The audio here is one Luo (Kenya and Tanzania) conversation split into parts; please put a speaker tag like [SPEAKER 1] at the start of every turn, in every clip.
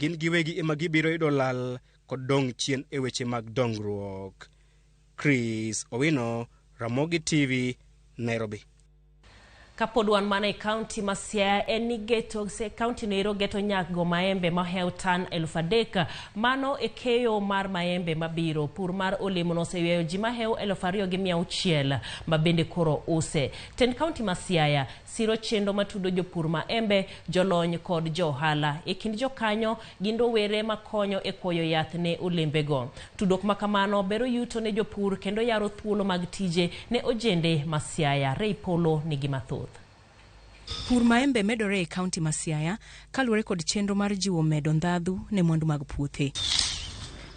[SPEAKER 1] gin giwegi ema gibiro yudo lal kod dong' chien e weche mag dongruok. Chris Owino, Ramogi TV, Nairobi.
[SPEAKER 2] Kapod wan mana e kaunti ma Siaya en ni geto kaunti noero geto nyak go maembe mahewo tan 3000 mano e keyo mar maembe mabiro. Pur mar olemo no oseywayo ji mahewo 2600 ma bende koro use. Tend kaunti ma Siaya siro chenro matudo jopur maembe, jolony kod jo ohala. E kind jokanyo gin rowere makonyo e kuoyo yath ne olembego. Tudruok ma kamano bero yuto ne jopur kendo yaro thuolo mag tije ne ojende ma Siaya. Ray Polo nigi mathoth.
[SPEAKER 3] Pur maembe medore e kaunti ma Siaya kaluwore kod chenro mar jiwo medo ndhadhu ne mwandu mag puothe.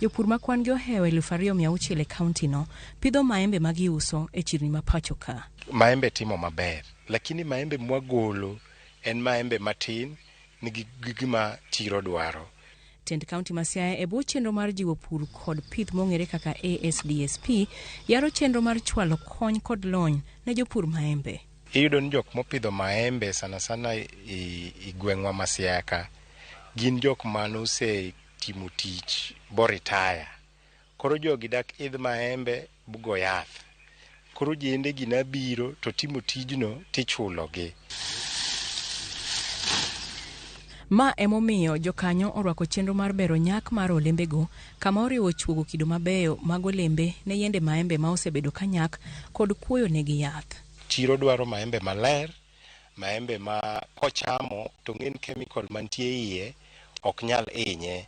[SPEAKER 3] Jopur ma kwan gi ohewo 2600 e kaunti no pidho maembe ma giuso e chirni ma pacho ka.
[SPEAKER 4] Maembe timo maber, lakini maembe mwagolo en maembe matin nigi gima chiro dwaro.
[SPEAKER 3] Tend kaunti ma Siaya e bwo chenro mar jiwo pur kod pith mong'ere kaka ASDSP yaro chenro mar chwalo kony kod lony ne jopur maembe.
[SPEAKER 4] Iyudo ni jok mopidho maembe sana sana i gweng'wa ma Siaya ka gin jok manosetimo tich bo retire. Koro jogi dak idh maembe bugo yath. Koro jende gi nabiro to timo tijno tichulogi.
[SPEAKER 3] Ma emomiyo jokanyo orwako chenro mar bero nyak mar olembego kama oriwo chuogo kido mabeyo mag olembe ne yiende maembe ma osebedo ka nyak kod kuoyo negi yath.
[SPEAKER 4] Chiro dwaro maembe maler, maembe ma kochamo to ng'en chemical mantie iye ok nyal hinye.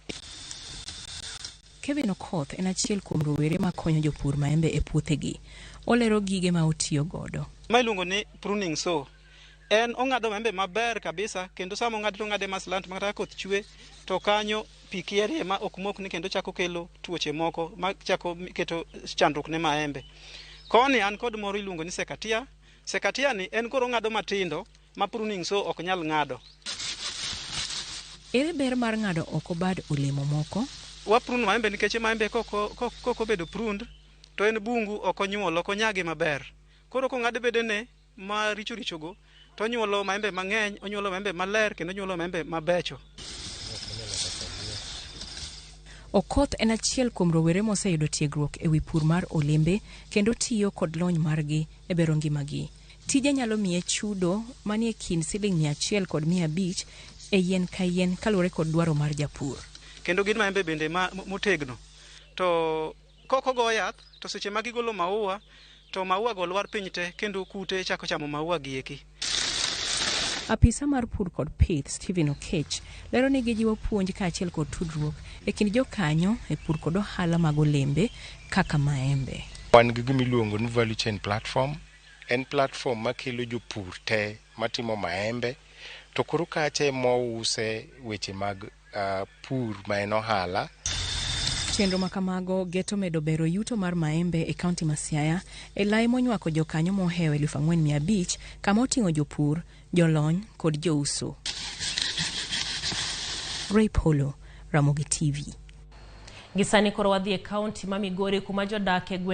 [SPEAKER 3] Kevin Okoth en achiel kuom rowere makonyo jopur maembe e puothegi. Olero gige ma otiyo godo.
[SPEAKER 5] Ma iluongo ni pruning saw. En ong'ado maembe maber kabisa kendo sama ong'ade to ong'ade ma slant ma kata koth chwe to kanyo pi kierie ma ok mokni kendo chako kelo tuoche moko ma chako keto chandruok ne maembe. Koni an kod moro iluongo ni sekatia. Sekatia ni en koro ong'ado matindo ma pruning saw ok nyal ng'ado.
[SPEAKER 3] Ere ber mar ng'ado oko bad olemo moko?
[SPEAKER 5] Wa prune maembe nikech maembe kok obedo pruned to en bungu ok onyuol, ok onyagi maber. Koro kong'ad bedene ma richo richogo to onyuolo maembe mang'eny, onyuolo maembe maler kendo onyuolo maembe mabecho.
[SPEAKER 3] Okoth en achiel kuom rowere moseyudo tiegruok e wi pur mar olembe kendo tiyo kod lony margi e bero ngimagi. Tije nyalo miye chudo manie kind siling 100 kod 500 e yien ka yien kaluwore kod dwaro mar japur.
[SPEAKER 5] Kendo gin maembe bende ma motegno. To kok ogo yath to seche ma gigolo maua to maua go lwar piny te kendo kute chako chamo maua gi eki.
[SPEAKER 3] Apisa mar pur kod pith Stephen Okech lero ni gijiwo puonj kaachiel kod tudruok e kind jokanyo e pur kod ohala mag olembe kaka maembe.
[SPEAKER 4] Wan gi gima iluongo ni value chain platform. En platform makelo jopur te matimo maembe to koro kacha ema wause weche mag pur ma en ohala.
[SPEAKER 3] Chenro ma kamago geto medo bero yuto mar maembe e kaunti ma Siaya e lai monywako jokanyo mohewo 4500 kama oting'o jopur, jolony kod jouso. Ray Polo, Ramogi TV.
[SPEAKER 2] Gisani koro wadhi e kaunti ma Migori kuma jodak e gweng'